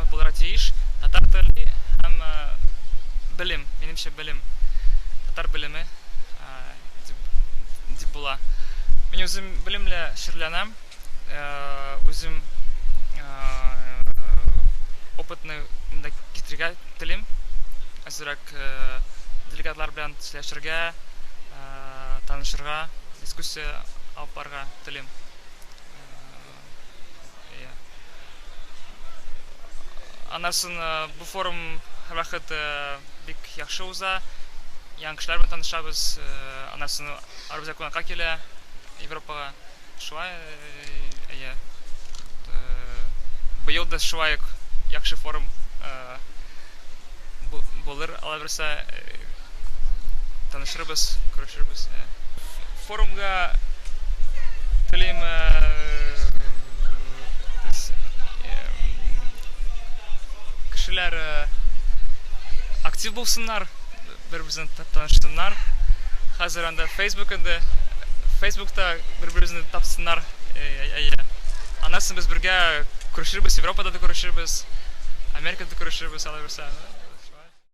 тема булырга тиеш. Татар теле һәм белем, минемчә белем. Татар белеме дип, дип була. Мин үзем белем белән шөгыльләнәм. Үзем опытны монда китерергә телим. Әзрәк делегатлар белән сөйләшергә, танышырга, дискуссия алып барырга телим. Аннан соң бу форум һәрвакыт бик яхшы уза. Яңа кешеләр белән танышабыз. Аннан соң алар безгә кунакка килә Европага. Шулай, әйе. Быел да шулай ук яхшы форум булыр, алла бирсә, танышырбыз, күрешербез. Форумга телим кешеләр актив булсыннар, бер-берсен танышсыннар. Хәзер анда Facebook инде. Facebookта бер-беребезне тапсыннар. Әйе. Аннан соң без бергә күрешербез, Европада да күрешербез, Америкада да күрешербез, алай булса.